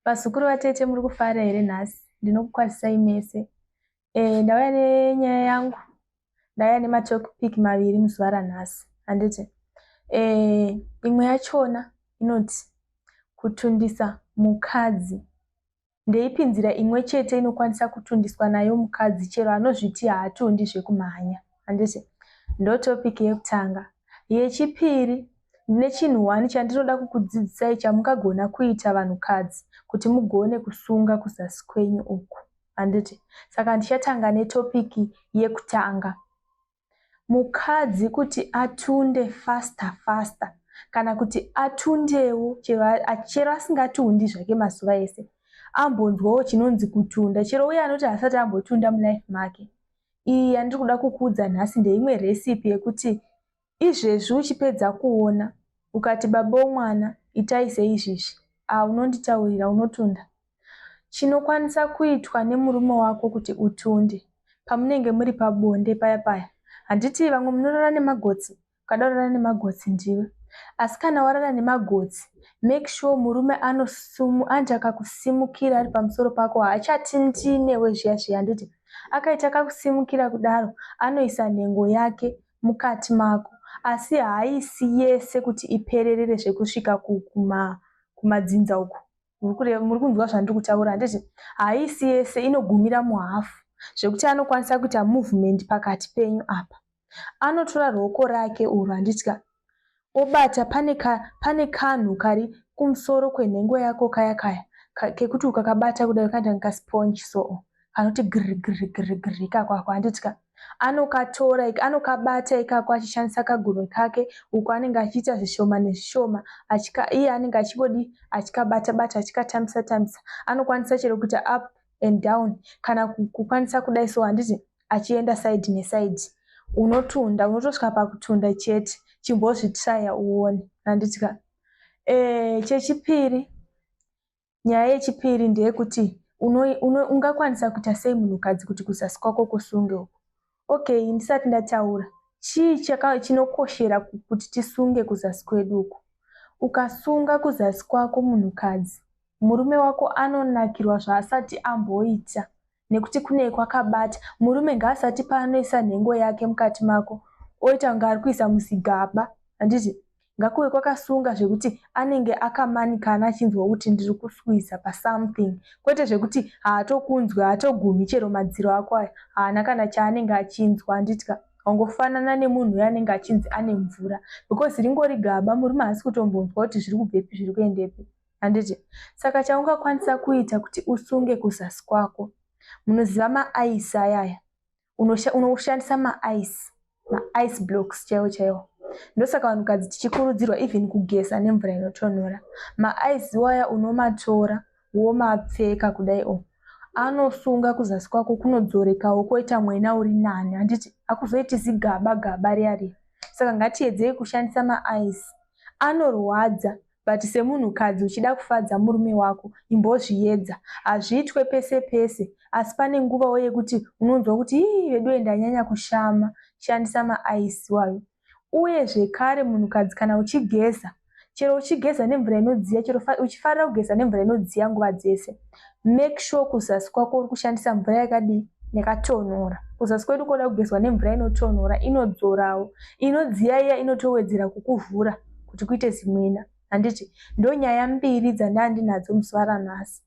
Vazukuru vatete muri kufara here nhasi? Ndinokukwazisai mese. Ndauya nenyaya yangu, ndauya nematopic maviri muzuva ranhasi, handiti? Imwe yachona inoti kutundisa mukadzi. Ndeipi nzira imwe chete inokwanisa kutundiswa nayo mukadzi chero anozviti haatundi zvekumhanya, handiti? Ndotopic yekutanga. Yechipiri, ndine chinhu one chandinoda kukudzidzisai chamungagona kuita vanhukadzi kuti mugone kusunga kuzasi kwenyu uku, handiti? Saka ndichatanga netopic yekutanga. Mukadzi kuti atunde faster faster kana kuti atundewo chero asingatundi zvake mazuva ese, ambonzwawo chinonzi kutunda, chero uye anoti haasati ambotunda mulife make. Iyi yandiri kuda kukuudza nhasi ndeimwe recipe yekuti izvezvi uchipedza kuona ukati baba womwana itai seizvizvi, unonditaurira unotunda. Chinokwanisa kuitwa nemurume wako kuti utunde pamunenge muri pabonde paya paya, handiti vamwe munorara nemagotsi, ukada kurara nemagotsi ndiwe, asi kana warara nemagotsi make sure murume anoti akakusimukira ari pamusoro pako haachati ndinewe zviya zviya, handiti? Akaita kakusimukira kudaro anoisa nhengo yake mukati mako, asi haaisi yese kuti ipererere zvekusvika kumadzinza uku. Muri kunzwa zvandiri kutaura, handiti? Haaisi yese, inogumira muhafu zvekuti anokwanisa kuita movement pakati penyu apa. Anotora ruoko rake urwu, handiti, obata pane kanhu kari kumusoro kwenhengo yako kaya kaya kekuti ukakabata kudai kanoita kunge kasponge so, kanoti giri giri giri giri ikako ako, handiti? Anokatora, anokabata ikako achishandisa kagunwe kake uku anenge achiita zvishoma nezvishoma, iye anenge achingodi achikabata bata achikatambisa tambisa. Anokwanisa chero kuita up and down kana kukwanisa kudai so, handiti, achienda side neside. Unotunda, unotosvika pakutunda chete. Chimbozvitraya uone, handiti ka? Chechipiri, nyaya yechipiri ndeyekuti ungakwanisa kuita sei munhukadzi kuti kuzasi kwako kusunge uku. Okay, ndisati ndataura, chii chinokoshera kuti tisunge kuzasi kwedu uku? Ukasunga kuzasi kwako munhukadzi, murume wako anonakirwa zvaasati amboita nekuti kunenge kwakabata. Murume ngaasati paanoisa nhengo yake mukati mako oita kunge ari kuisa muzigaba, handiti? Ngakuve kwakasunga zvekuti anenge akamanikana achinzwa kuti ndiri kusqueeza pasomething, kwete zvekuti haatokunzwi, haatogumi chero madziro ako aya, haana kana chaanenge achinzwa, handiti ka? Wangofanana nemunhu uya anenge achinzi ane mvura, because ringori gaba, murume haasi kutombonzwa kuti zviri kubvepi zviri kuendepi, handiti? Saka chaungakwanisa kuita kuti usunge kuzasi kwako, munoziva maice ayaya, unoshandisa maice, maice blocks chaiwo chaiwo. Ndosaka vanhukadzi tichikurudzirwa even kugeza nemvura inotonhora. Maice iwaya unomatora womapfeka kudai o, anosunga kuzasi kwako, kunodzorekawo koita mwena uri nani, handiti? Hakuzoiti zigaba gaba riya riya. Saka ngatiedzei kushandisa maice. Anorwadza, but semunhukadzi uchida kufadza murume wako imbozviedza. Hazviitwe pese pese, asi pane nguvawo yekuti unonzwa kuti ii veduwe ndanyanya kushama, shandisa maice iwayo. Uye zvekare munhukadzi kana uchigeza, chero uchigeza nemvura inodziya, chero uchifarira kugeza nemvura inodziya nguva dzese, make sure kuzasi kwako uri kushandisa mvura yakadii, yakatonhora. Kuzasi kwedu koda kugezwa nemvura inotonhora, inodzorawo. Inodziya iya inotowedzera kukuvhura kuti kuite zimwena, handiti? Ndonyaya mbiri dzandanga ndinadzo muzuva ranhasi.